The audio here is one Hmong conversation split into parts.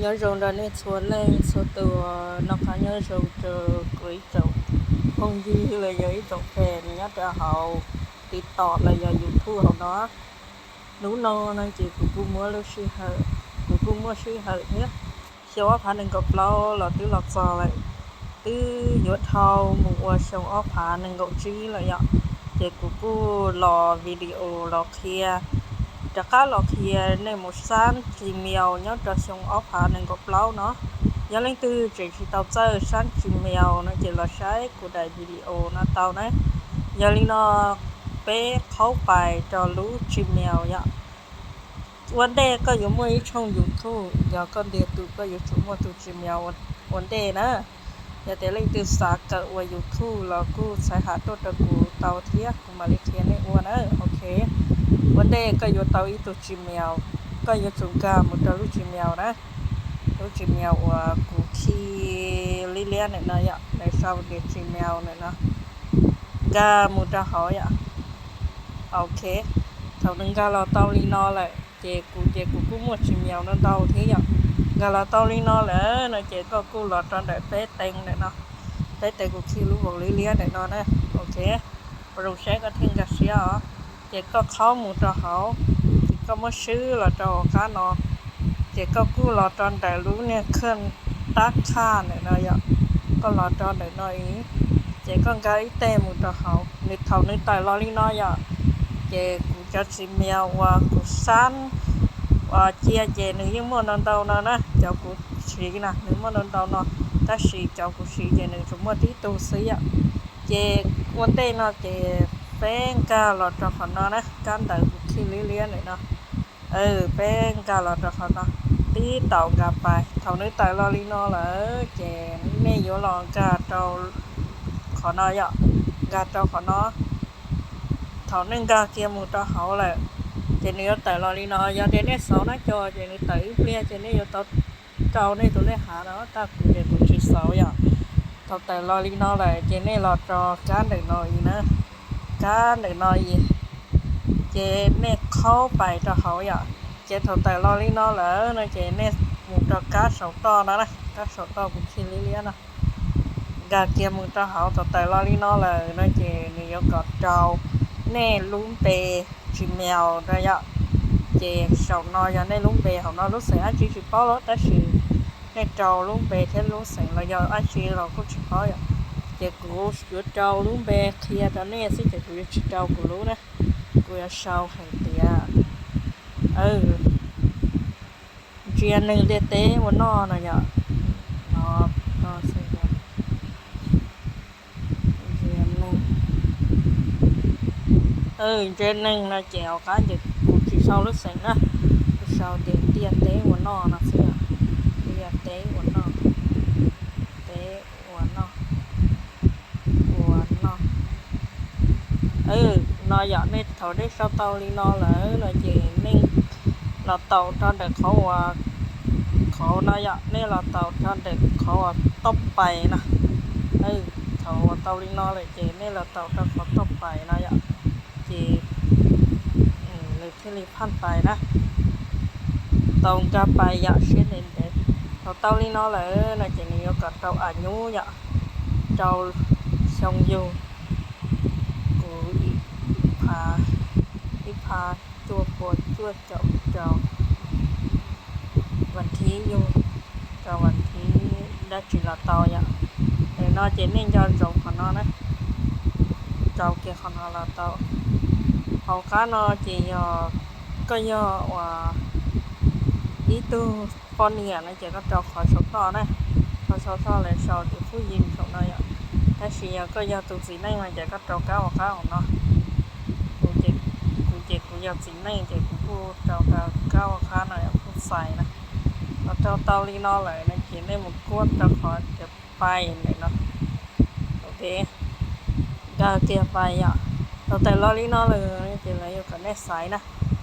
Nyob zoo rau nej txhua leej txhua tus, noj qab nyob zoo rau kuv ib tsoom phooj ywg los yog ib tsoom fans nyob rau hauv TikTok los yog YouTube hauv no. Hnub no no ces kuv kuj muaj lub sij hawm, kuv kuj muaj sij hawm thiab. Xyoo ob phav nees nkaum plaub los twb los txog lawm, twb yuav dhau mus ua xyoo ob phav nees nkaum tsib lawm yom. Ces kuv kuj los video los qhia, rov qab los qhia nej mus sab Gmail nyob rau xyoo ob phav nees nkaum plaub no. Yog leej twg tseem tsis tau txawj sab Gmail no ces los saib kuv daim video no tau na. Yog li no peb qhaub pais rau lub Gmail yom. Ua ntej koj yuav muaj ib tshooj YouTube, yog koj ntiag tug koj yuav tsum muaj tus Gmail ua ntej na. Yog tias leej twg xav kawm ua YouTube los kuj txhais has tuaj rau kuv tau thiab kuv mam li qhia nej ua na. Ok, ua ntej koj yuav tau ib tug Gmail, koj yuav tsum nkag mus rau lub Gmail na. Lub Gmail uas kuv khi liab liab ntawm no yom, nws sau tias Gmail ntawm no. Nkag mus rau hauv yom. Ok, thaum nws nkag los tau li no lawm ces kuv ces kuv kuj muaj Gmail no ntau thiab yom. Nkag los tau li no lawm no ces koj kuj los rau ntawm peb teev ntawm no, peb teev kuv khi lub vauv liab liab ntawm no na. Ok, ua zoo saib koj thiaj nkag siab os. Ces koj qhaub mus rau hauv, ces koj muab swb los rau hauv qab no, ces koj kuj los rau ntawm lub niag khaj tab khaj ntawm no yom. Koj los rau ntawm no ib, ces koj nkag ib teg mus rau hauv, nws thaum nws tawm los li no yom, ces kuv cov Gmail uas kuv sab uas cia ces nws yeej muaj ntau ntau no na, cov kuv siv na nws muaj ntau ntau no, tab sis cov kuv siv ces nws tsuas muaj tib tug xwb yom. Ces ua ntej no ces peb nkag los rau qhov no na, kab ntawv kuv khi liab liab ntawm no. Peb nkag los rau qhov no, tib taum nkag pais. Thaum nws tawm los li no lawm ces nej yuav los nkag rau qhov no yom, nkag rau qhov no. Thaum nej nkag kiag mus rau hauv lawm ces nws yuav tawm los li no. Yog tias nej xauv nab co ces nws tawm ib pliag ces nej yuav tau rau nej tus lej hav no, tab kuv ces kuv tsis xauv yom. Thaum tawm los li no lawm ces nej los rau kab ntawm no ib na, kab ntawm no ib, ces nej qhaub pais rau hauv yom. Ces thaum tawm los li no lawm no ces nej mus rau kab saum toj no na, kab saum toj kuv khi liab liab no. Nkag kiag mus rau hauv, thaum tawm los li no lawm no ces nws yuav kom rau nej lub npe Gmail rau yom. Ces saum no yog nej lub npe, hauv no lub xeem dab tsi tsis paub los tab sis nej rau lub npe thiab lub xeem los yog dab tsi los kuj tsis paub yom. Ces kuv yuav rau lub npe qhia rau nej xwb ces kuv yuav tsis rau kuv lub na. Kuv yuav sau hais tias ntsia neeg ntiaj teb ua noj no yom. Ntsia neeg no ces hauv qab ces kuv tsis sau lub xeem na, kuv sau tias ntiaj teb ua noj no xwb. Ntiaj teb ua noj, teb ua noj, ua noj. No yom, nej thaum nej sau tau li no lawm no ces nej los taus rau ntawm qhov uas, qhov no yom, nej los taus rau ntawm qhov uas toj pais no. Thaum uas tau li no lawm ces nej los taus rau qhov toj pais no yom. Ces nws thiaj li phaj pais na. Tau nkag pais yom, siab ntev ntev. Thaum tau li no lawm no ces nws yuav kom rau a nyub yom, rau xyoo yug, kuv ib phav, ib phav cuaj pua cuaj caum rau vas thib yug, rau vas thib dab tsi los tau yom. Ntawm no ces nej nco ntsoov qhov no na, rau kiag qhov no los tau. Hauv qab no ces yog koj yog uas ib tug poj niam no ces koj rau qhov saum toj na, qhov saum toj lawv sau tias phub yim saum no yom. Tab sis yog koj yog tus txiv neej no ces koj rau kab ua qab hauv no. Kuv ces kuv yog txiv neej ces kuv kuj rau kab ua qab no yom, kuj xais na. Los rau tau li no lawm no ces nej mus kuab rau qhov tias pais ntawm no. Ok, nkag kiag pais yom. Thaum tawm los li no lawm ces lawv yuav kom nej xaiv na.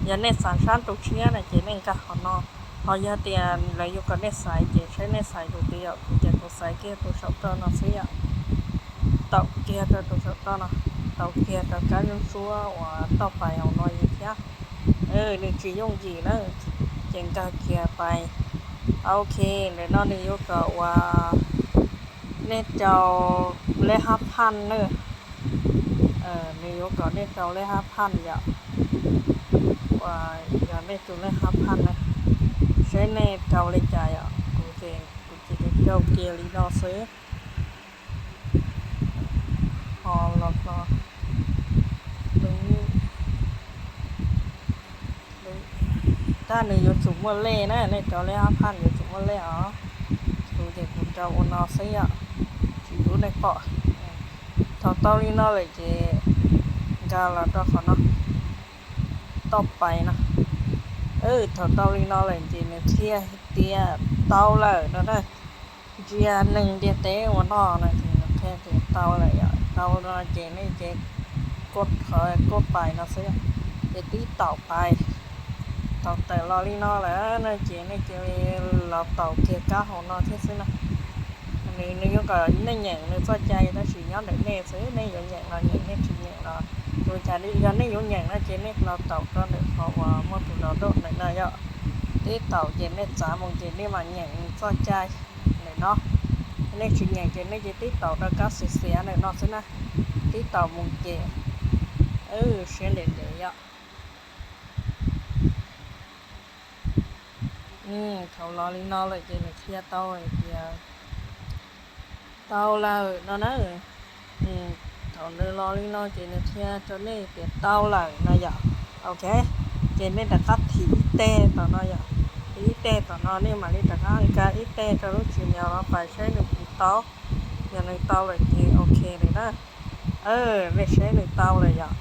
Yog nej xaiv sab tus tshiab no ces nej nkag qhov no. Ho yog tias lawv yuav kom nej xaiv ces saib nej xaiv tus twg yom, kuv ces kuv xaiv kiag tus saum toj no xwb yom. Taus kiag rau tus saum toj no, taus kiag rau kab nruab suab uas toj pais hauv no thiab. Nws tsis yooj yim na, ces nkag kiag pais. Ok, ntawm no nws yuav kom uas nej rau lej hab phaj na. Nws yuav kom nej rau lej hab phaj yom. Uas yog nej tus lej hab phaj na, saib nej rau li cas yom. Kuv ces kuv ces rau kiag li no xwb. Ho los no, tab nws yuav tsum muaj lej na, nej rau lej hab phaj yuav tsum muaj lej os. Kuv ces kuv rau ua no xwb yom, tsis pub nej pom. Thaum tau li no lawm ces nkag los rau qhov no, toj pais no. Thaum tau li no lawm ces nws qhia tias tau lawm no na. Ntsia neeg ntiaj teb ua noj no ces nws qhia tias tau lawm yom. Tau no ces nej ces kuaj qhov kuaj pais no xwb, ces tib taum pais. Thaum tawm los li no lawm no ces nej cia li los taus kiag kab hauv no thiab xwb na. Nws, nws yuav kom nej nyeem nws txoj cai tab sis nyob ntawm nej xwb, nej yuav nyeem los nyeem, nej tsis nyeem los, ua cas yog nej yuav nyeem no ces nej los taus rau ntawm qhov uas muaj tus los rau ntawm no yom. Tib taum ces nej txav mus ces nej mam nyeem nws txoj cai ntawm no. Nej tsis nyeem ces nej ces tib taum rau kab xiav xiav ntawm no xwb na. Tib taum mus ces siab ntev ntev yom. Thaum los li no lawm ces nws qhia tau hais tias tau lawm no na. Thaum nws los li no ces nws qhia rau nej tias tau lawm no yom. Ok, ces nej rov qab thim ib teg tom no yom. Thim ib teg tom no nej mam li rov qab nkag ib teg rau lub Gmail no pais saib nws puas tau. Yog nws tau lawm ces ok lawm na. Nej saib nws tau lawm yom.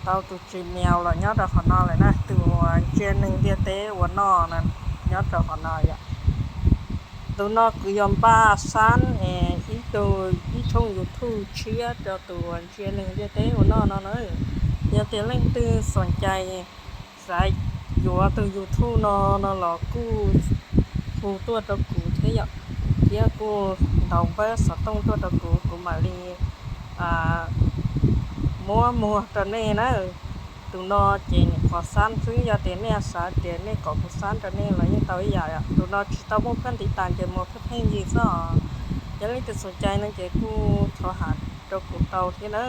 Tau tus Gmail los nyob rau qhov no lawm na, tus uas ntsia neeg ntiaj teb ua noj no nyob rau qhov no yom. Tus no kuv yuav npaj xab es ib tug, ib thooj YouTube tshiab rau tus uas ntsia neeg ntiaj teb ua noj no na. Yog tias leej twg xom cai xav yuav tus YouTube no no los kuj hu tuaj rau kuv thiab yom, thiab kuj ntaus npawb xov tooj tuaj rau kuv, kuv mam li muab muag rau nej na. Tus no ces nyuam qhuav xab xwb, yog tias nej xav tias nej kom kuv xab rau nej los yeej tau ib yam. Tus no tsis tau muaj phab ntiv tas ces muag pheej pheej yig xwb os. Yog leej twg xom cai no ces kuj thov ham rau kuv tau thiab na.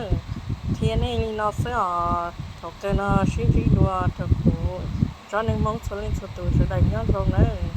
Qhia nej li no xwb os, thaum kawg no sib ntsib dua rau kuv tsoom neeg Hmoob txhua leej txhua tus sawv daws nyob zoo nawb.